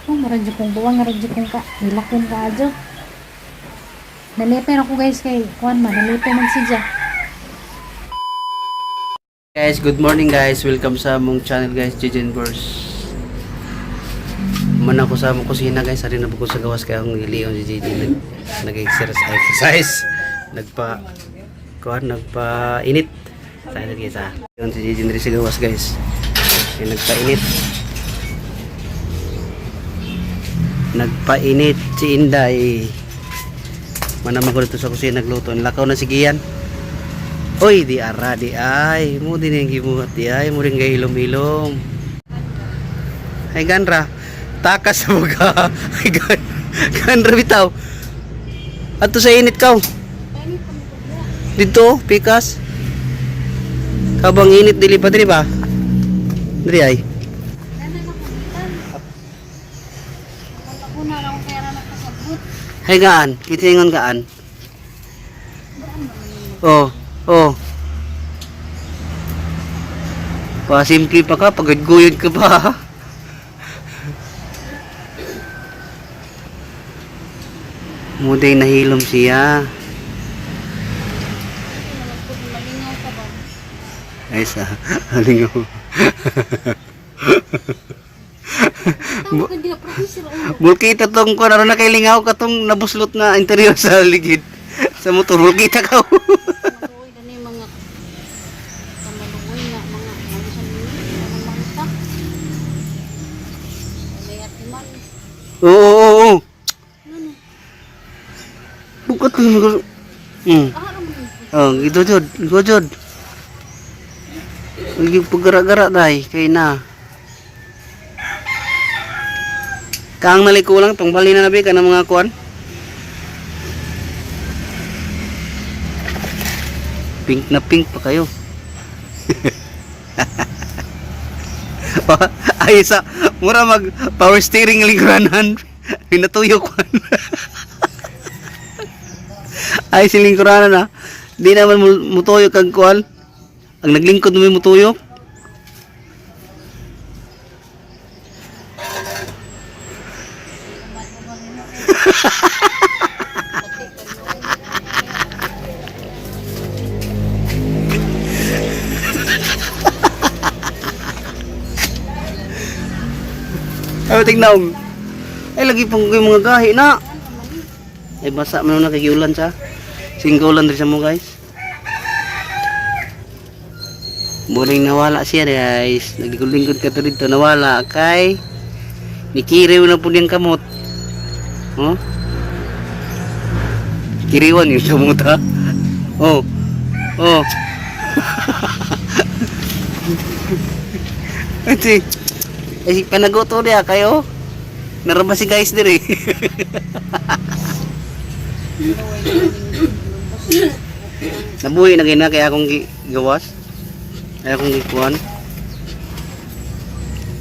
Oh, murag jud kong buwang, murag jud kong ka hilakon ka adyo. Nalipay ako guys kay kuan man, nalipay man siya. Guys, good morning guys. Welcome sa among channel guys, Jijen Bors. Man ako sa among kusina guys, ari na po ko sa gawas kay akong gilion si JJ nag-exercise, exercise. Nagpa kuan, nagpa init. Tayo guys ah. Yun si JJ diri sa gawas guys. Kay nagpainit. Nagpainit si Inday. Manamang ko dito sa kusina nagluto. Lakaw na si Gian. Oy, di ara, di ay. Mo din yung gibuhat, di ay. Mo rin kay ilom-ilom. Ay, ganra. Takas sa mga. Ay, ganra bitaw. Ato sa init kaw. Dito, pikas. Kabang init, dili pa, dili ba? Dili ay. Ako na lang pera nakasabot. Ay, gaan. Kitingon gaan. Oh, oh. Pa simple pa ka, pagod-guyod ka pa. Muday nahilom siya. Malingaw ka ba? Ay sa, halingaw. Tawag ka di professor. Bulkita tong kuan aron na kay lingaw katong nabuslot na interior sa ligid. Sa motor bulkita ka. Maluoy na ni mga kamaluoy na mga ano sa mga mga mangta. Ay man. Oo, oo, oo. Ano? Bukat lang ko. Ah, ano mo? Oh, gitu jud, go jud. Lagi pagara-gara dai kay na. Kaang naliko lang tong bali na nabi ka ng mga kuan. Pink na pink pa kayo. Ay sa mura mag power steering lingkuranan. Pinatuyo kuan. Ay silingkuranan na. Di naman mutuyok ang kuan. Ang naglingkod mo may mutuyok. Ay, tingnan. Ay, lagi pong yung mga gahi na. Ay, basa man na kagiulan sa. Singgulan rin sa mo, guys. Muling nawala siya, guys. Naglingkod ka to dito, nawala. Kay, nikiriw na po niyang kamot. Oh? Kiriwan yung kamot, ha? Oh. Oh. Ate, ay, panagoto niya kayo. Naraba si guys diri. Nabuhi na gina kaya akong gawas. Kaya akong gikuan.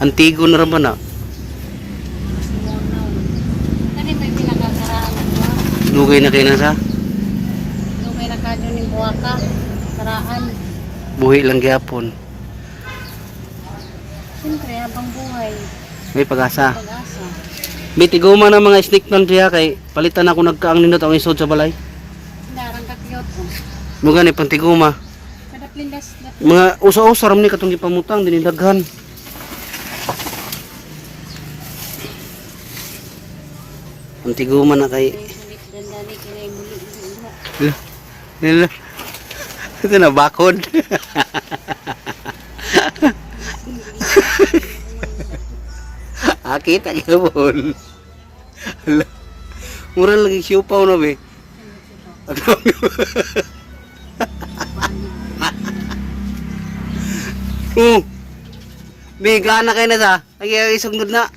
Antigo na ra ba na? Kani may pinakakaraan ba? Dugay na kay na sa. Dugay na kadyo ning buwaka. Karaan. Buhi lang gyapon. Siyempre, habang buhay, May pag-asa. pag-asa. Bitiguma na mga snake plant siya kay palitan ako nagkaang nindot ang isod sa balay. Darang ka cute. Mga ni pantiguma. Kada plindas Mga usa-usa ram ni katong gipamutang dinidaghan. Antiguma na kay sulit dandani kinay muli. Lala. Lala. Ito na, bakod. Ah, kita gyapon. Hala. Mura lagi siupaw na be. Oh. Be, gana kayo na sa. Ay, ay, sugod na.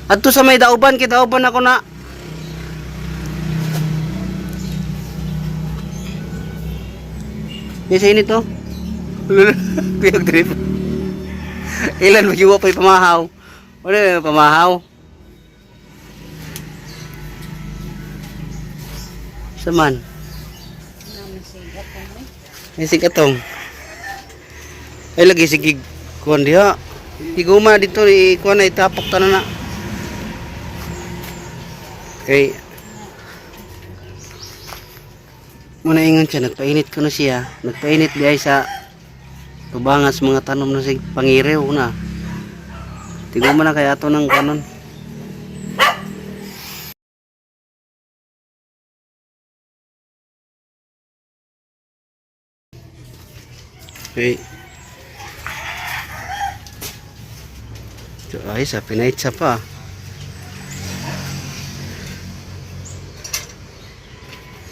Adto sa may dauban, kay dauban ako na. Di sa init to. Kuyog trip. Ilan magiwa pa'y pamahaw. Wala na pamahaw. Saman. Naman siya atong May sigatong. Ay lagi sigig. Kuan diha. Iguma dito ikuan na itapok tanan na. Kay muna ingon siya, nagpainit ko na siya. Nagpainit diay sa tubangas mga tanom na sig pangirew na. Tiguma na kay ato ng kanon. Okay. Ito, ay, sa pinaitsa pa.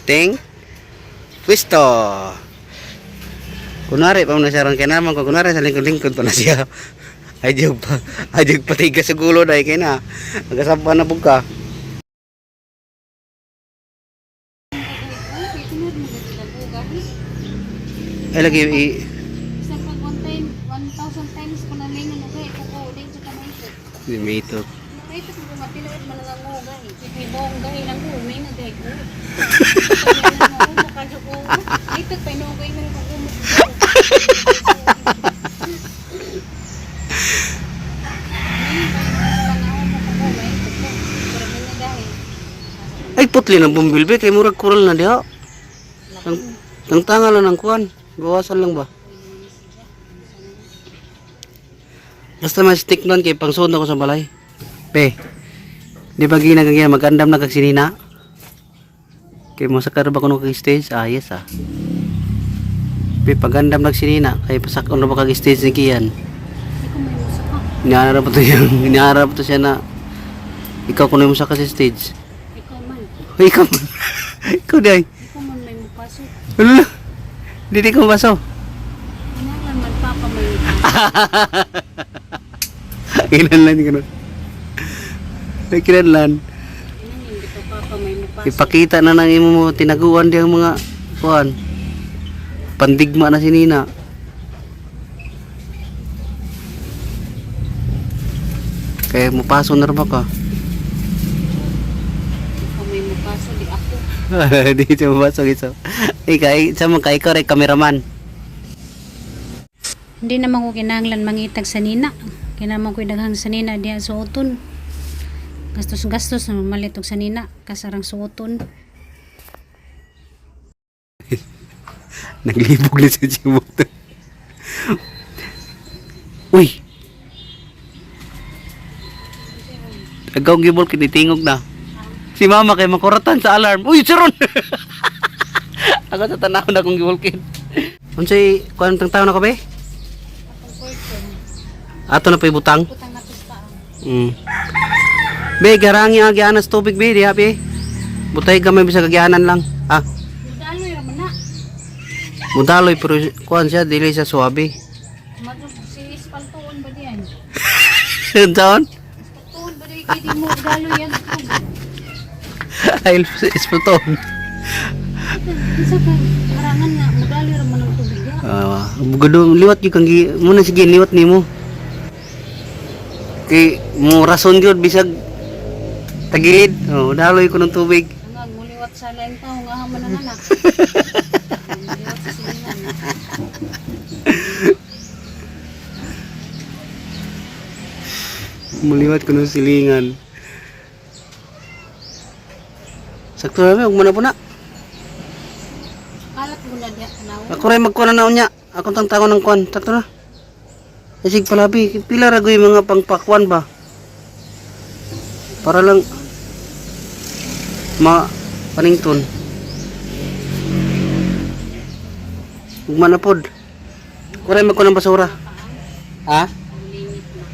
Ting. Pwesto. Kunwari pa mo na siya ron kay naman ko kunwari sa lingkod-lingkod pa na siya. Ay jog pa, ay jog patiga sa gulo dai kay na. Nagasaba na pug ka. Ay, tinod mo gid gahi. Ay lagi i Sa pag one time, 1,000 times ko na lingon okay, ko din sa kamay ko. di may ito. Ay, ito ko nga tinuod man lang mo gahi. Sige bong gahi lang ko, may nga gahi ko. Ito pa inugay man ko mo. Ay putli ng bumbilbe kay murag kural na diha. Ang ang tanga lang ng kuan. Bawasan lang ba? Basta may stick nun kay pangsuod na ko sa balay. Pe. Di ba ginagagyan magandam na kag sinina? Kay mo sakar ba kuno kag stage? Ah, yes ah. Pe pagandam nag sinina kay pasakon na ba kag stage ni Kian? Inaarap to siya, inaarap to siya na ikaw kuno mo sa kasi stage. Ikaw man. Uy, ikaw man. Ikaw day. Ikaw man may mupaso. Wala. Dili ko mabaso. Kinahanglan man papa may Kinanlan ko. Ay, kinanlan. kinahanglan dito papa may mupaso. Ipakita na nang imo mo tinaguan diyang mga kuan. Pandigma na si Nina. Kaya mupaso na rin ba ka? Ikaw may mupaso di ako. Di siya mupaso isa. Ikaw, sa mga ikaw rin kameraman. Hindi naman ko kinahanglan mangitag sa nina. Kinahanglan ko daghang sa nina diha suoton. Gastos-gastos na malit og sa nina kasarang suoton. Naglibog na siya siya motor. Uy! Agaw gibol kinitingog na. Si mama kay makuratan sa alarm. Uy, siron! Ako sa tanaw na akong gibulkin. Unsay kuan tang taon na ko be? Atong fortune, Ato na pa ibutang. putang na pista. Be, garangi ang agianan sa tubig be, diha be. Butay gamay bisag agianan lang. Ah, Mudaloy ra man na. mudaloy pero kuan siya dili siya suwabe. Madug si ispaltuon ba diyan? Unsaon? Ispaltuon ba diyan kay di mo daloy yan. Ay, isputon. Unsa ka harangan nga mudaloy ra man ang tubig diha. Ah, gado liwat gyud kang gi muna sige liwat nimo. Kay mo rason gyud bisag tagilid. Oh, daloy ko ng tubig. Ang muliwat sa lain tao nga man ang anak. Muliwat sa silingan. Muliwat ko ng silingan. Sakto na ug na po na. Kalat mo na diha tanaw. Ako rin magkuha na naon niya. Akong tangtangon ng kuan. Sakto na. Isig palabi, pila ra goy mga pangpakwan ba? Para lang ma panington. Ugma na pod. Ako rin magkuha ng basura. Ha? Ang limit na.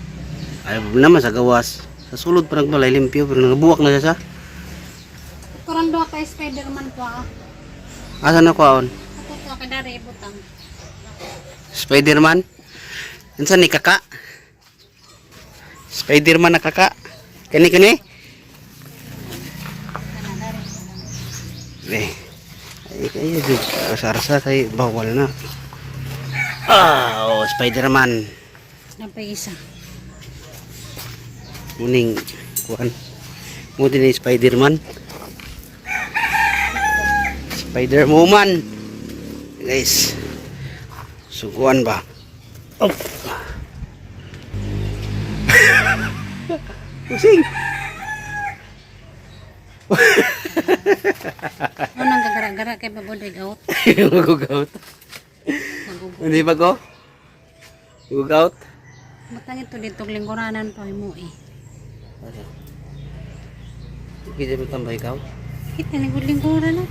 Ay, naman sa gawas. Sa sulod pa nagbalay limpyo pero nagabuwak na siya sa. Karon do kay Spiderman ko ah. Asa na kuhaon? Ako ko kay dare ibutang. Spiderman? Unsa ni kaka? Spiderman na kaka? Kani kani? Kana dare. Eh. Ay kay jud sarsa kay bawal na. Ah, oh, Spiderman. Napay isa. Muning kuan. Mo din ni Spiderman. Spider-Woman. Guys. Suguan ba? Oh. Pusing. Unang gagara-gara kay baboy out. Magugaut. Magugo. Hindi ba ko? Magugaut? Matang ito dito lingkuranan pa mo eh. Kita mo tambay ikaw? Kita lingkod-lingkuran na.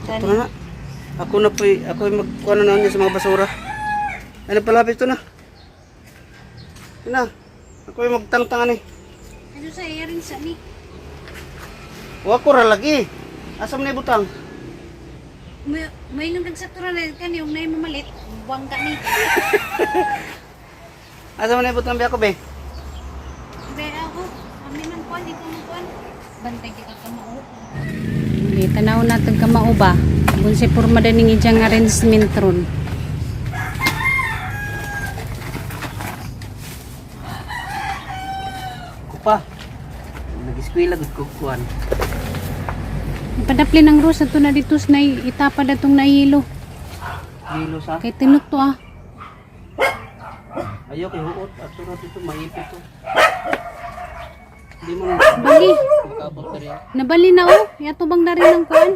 Ito na na. Ako na po, ako yung magkuha na niya sa mga basura. Ano palapit ito na? Ito na. Ako yung magtangtangan eh. Ano sa earrings sa ni? O ako ra lagi. Asa man na ibutang? May may nang nagsatura na kani ug nay mamalit. Buwang ka ni. Asa man na ibutang bi ako be? Be ako. Kami nang kuan ikaw nang kuan. Bantay kita kamao. Di tanaw natin kamao ba? Bunsi porma daning ijang arrangement ron. Ko pa. Nag-eskwela gud ko kuan. Padapli ng rosa to na dito sa nai itapa datong nailo. Gilo sa. Kay tinok to ah. Ayo kay huot at sunod dito maipit to. Hindi mo na Bali. makaabot ka rin. Nabali na oh. Yatubang na rin ng kuan.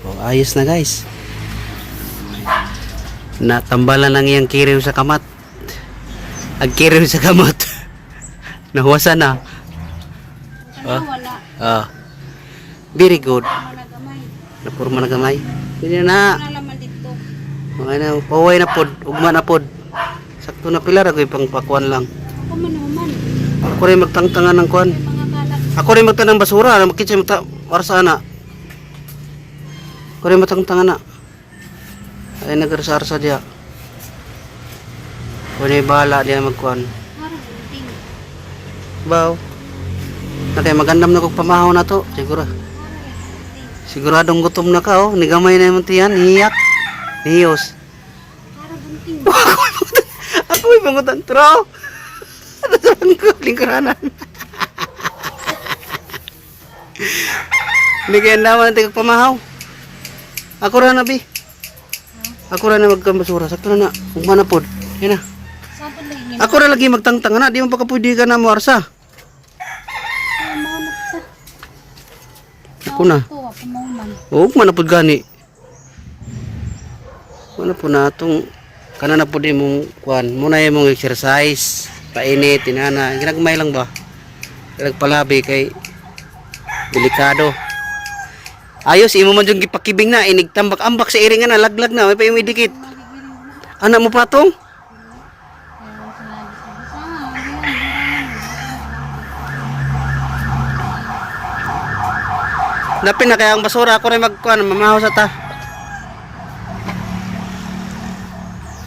Oh, ayos na guys. Natambalan ang iyang kiriw sa kamat. Ang kiriw sa kamot. Nahuwasan na. Ano wala. Ah. Very good. Wala gamay. Napurma na gamay. Hindi na. Wala laman dito. Mga na, paway na pod, ugma na pod. Sakto na pila ra ko'y pangpakuan lang. Ako man naman. Ako rin magtangtangan ng kuan. May mga kalat. Ako rin magtanang basura, ano makita mo ta para na. Ako rin matangtangan na. Ay nagarsa-arsa diya. Ako na bahala diya magkuan. Parang gunting. Baw. Na kay magandam na kog pamahaw na to, siguro. Siguradong gutom na ka oh, nigamay na imong tiyan, hiyak. Niyos. Parang gunting. Ako ay pangutan tro. Nasaan ko lingkuranan. Hindi kaya naman natin pamahaw. Ako ra na bi. Ako ra na magkambasura. Sakto na na. Ugma na pod. Yan na. Sabon lagi niya. Ako ra lagi magtangtang na. Di mo pa ka pwede ka na moarsa. Mao na to. Ako na. To, ako mao man. Ugma na pod gani. Wala po na atong kana na pod imong kuan. Muna imong exercise. Painit, tinana. Ginagmay lang ba? Nagpalabi kay delikado. Ayos, imo man yung gipakibing na, inigtambak-ambak sa iringan na, laglag na, may pa imo idikit. Anak mo patong? Napin na kaya ang basura, ako rin magkuan, mamahaw sa ta.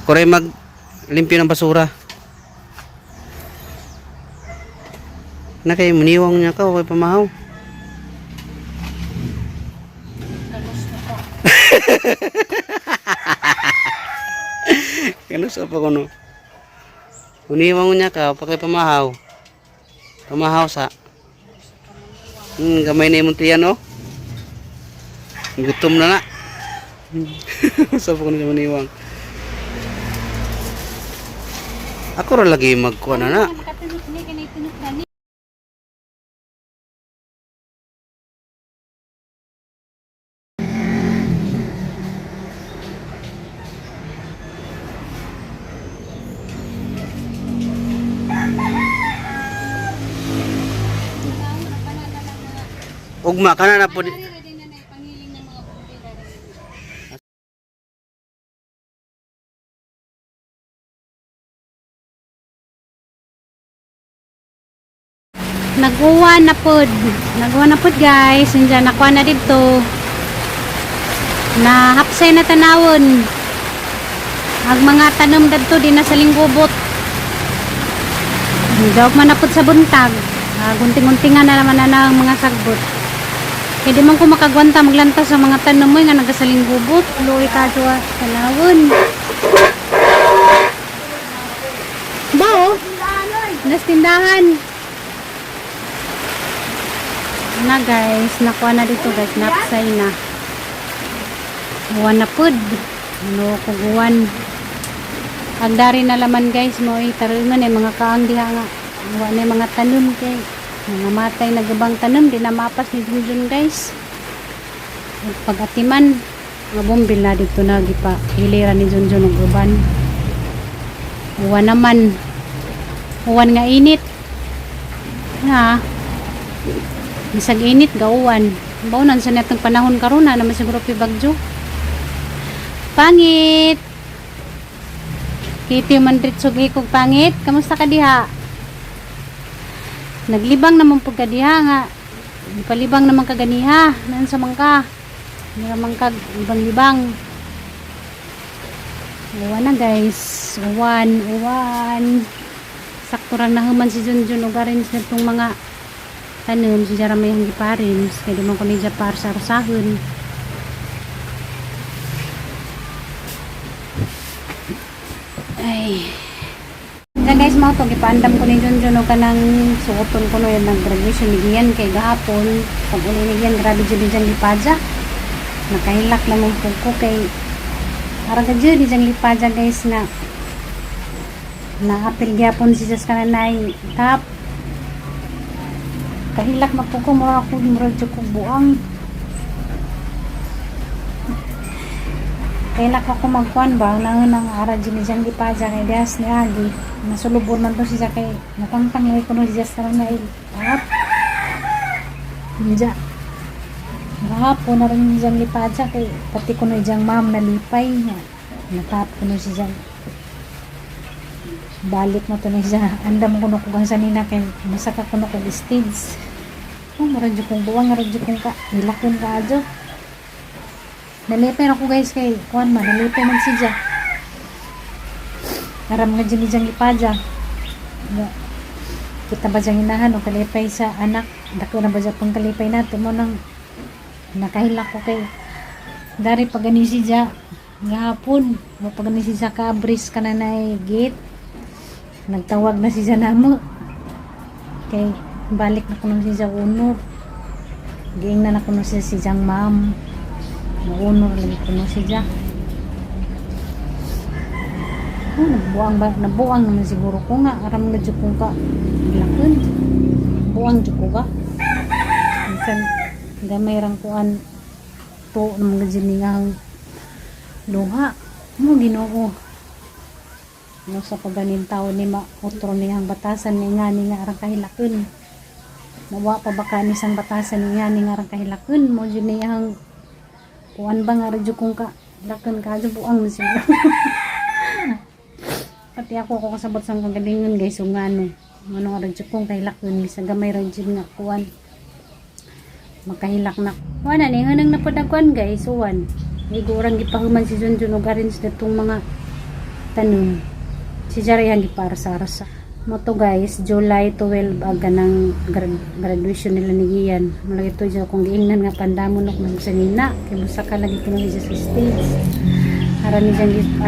Ako rin maglimpyo ng basura. Na kay muniwang niya ka, okay pamahaw. Kalos na to. Kano sa pa kuno. Uniwang niya ka, pakay pamahaw. Pamahaw sa. Gamay na imong tiyan oh. Gutom na na. Sa pa kuno sa maniwang. Ako ra lagi magkuha na na. Nakatinok ni kanay tinok gani. Ugma kana na po. Naguwa na pod. Naguwa na pod guys. Nandiyan nakuha na dito. Na hapsay na tanawon. Ang mga tanom dadto di na sa linggubot. Dawag man na pod sa buntag. Ah, gunting-guntingan na naman na ang mga sagbot. Kaya di man ko makagwanta maglanta sa mga tanom mo nga nagasalinggubot. Luwi ka ah, tanawon. Bao? Nas tindahan. Na guys, nakuha na dito guys, napsay na. Uwan na pud. Ano kuguan. Ang dari na laman guys mo ay tarungan eh mga kaang diha nga. Wa na mga tanom kay mga matay na gabang tanom di na mapas ni Junjun guys. Ug pag-atiman nga bombil na dito na gipa hilira ni Junjun og uban. Uwan naman. Uwan nga init. Na. Bisag init gauwan. Baunan sa netong panahon karon na naman siguro pi bagyo. Pangit. Kiti man dritso kog pangit. Kamusta ka diha? Naglibang naman pud ka diha nga. Palibang naman ka ganiha. Naan sa mangka. Mura man kag libang-libang. Uwan na guys. Uwan, uwan. Sakto rang nahuman si Junjun og arrange na itong mga tanom si Jara may hanggi parin. Kaya di man ko ni Japar sa arsahon. Ay. Diyan guys, mga to, gipaandam ko ni Junjun og kanang suoton ko no yan nag-graduation ni Gian kay gahapon. Pag uli ni Gian, grabe jud ni Gian lipadya. Nakahilak na mong ko kay ara ka jud ni Gian lipadya guys nga naapil gyapon si Jas kananay tap kahilak na po ko, mura ko, mura jud ko buang. Kahilak ako magkuan ba nang nang ara jud ni Jan lipadya kay dias ni agi nasulubon man to siya kay natangtang lagi ko no si Jas kananay tap. Nja. Gahapon na rin diyang lipadya kay pati ko na diyang ma'am nalipay niya. Natap ko na siya diyang balik na to na siya. Andam ko na kung sa nina kay masaka ko na kong stage. Oh, maradyo kong buwang, maradyo kong ka. Ilakon ka adyo. Nalipay na ko guys kay kuan man, nalipay man siya. Aram nga dyan diyang lipadya. Nga, kita ba diyang inahan o kalipay sa anak, dako na ba dyan pang kalipay nato mo nang nakahilak ko kay dari pag gani siya gahapon mo pag gani siya kaabris ka na na gate, nagtawag na siya namo kay balik na kuno siya unor, giing na na kuno siya si Jang ma'am, maunor lagi kuno siya. Oh, nabuang ba, nabuang naman siguro ko nga aram nga jud kong ka lakon, buang jud ko ba. Minsan gamay rang kuan to ng mga jud ni nga ang luha mo. Ginoo, no, sa paganin tao ni mautro ni ang batasan ni nga arang kahilakon, mawa pa ba ka ni sang batasan ni nga ni nga arang kahilakon mo jud ni ang kuan ba nga radyo kung ka lakon ka adyo, buang na siguro. Pati ako ako kasabot sa kagalingon guys, so nga ano ano nga radyo kong kahilakon sa gamay radyo nga kuan makahilak na wala ni nganang napadakuan guys. Uwan. Igurang gipahuman si Junjun og arrange na itong mga tanom, si Jara yang giparsa-arsa mo to guys. July 12 aga ng graduation nila ni Ian. Malagi to dyan kung giingnan nga pandamon ako ng sanina kay busa ka lagi kuno siya sa stage. Ara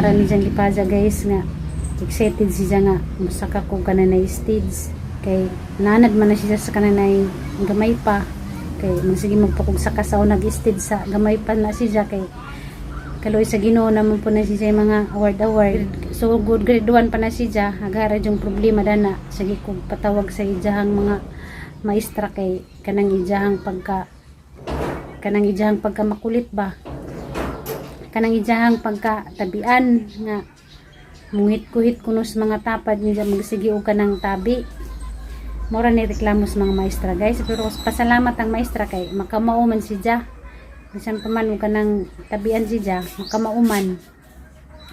ni diyang gipaja guys nga excited siya nga musaka ko kananay stage kay nanad man na siya sa kananay gamay pa, kay magsige magpakog sa kasaw nag-stage sa gamay pa na siya, kay kaloy sa Ginoo naman po na siya yung mga award award. So good grade 1 pa na siya, agara yung problema dana, sige kog patawag sa ijahang mga maestra kay kanang ijahang pagka makulit ba, kanang ijahang pagka tabian nga munghit-kuhit kuno sa mga tapad niya, magsige og kanang tabi. Mora ni reklamo sa mga maestra guys, pero pasalamat ang maestra kay makamao man siya, bisan pa man og kanang tabian siya, makamao man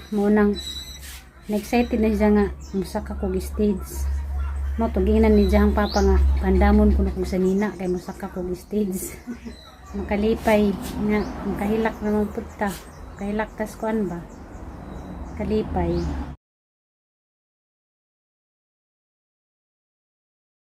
mo nang na-excited na siya nga musaka kog stage mo to. Giingnan ni diyang papa nga pandamon kuno kog sanina kay musaka kog stage, makalipay nga makahilak naman pud ta, kahilak tas kuan ba, kalipay.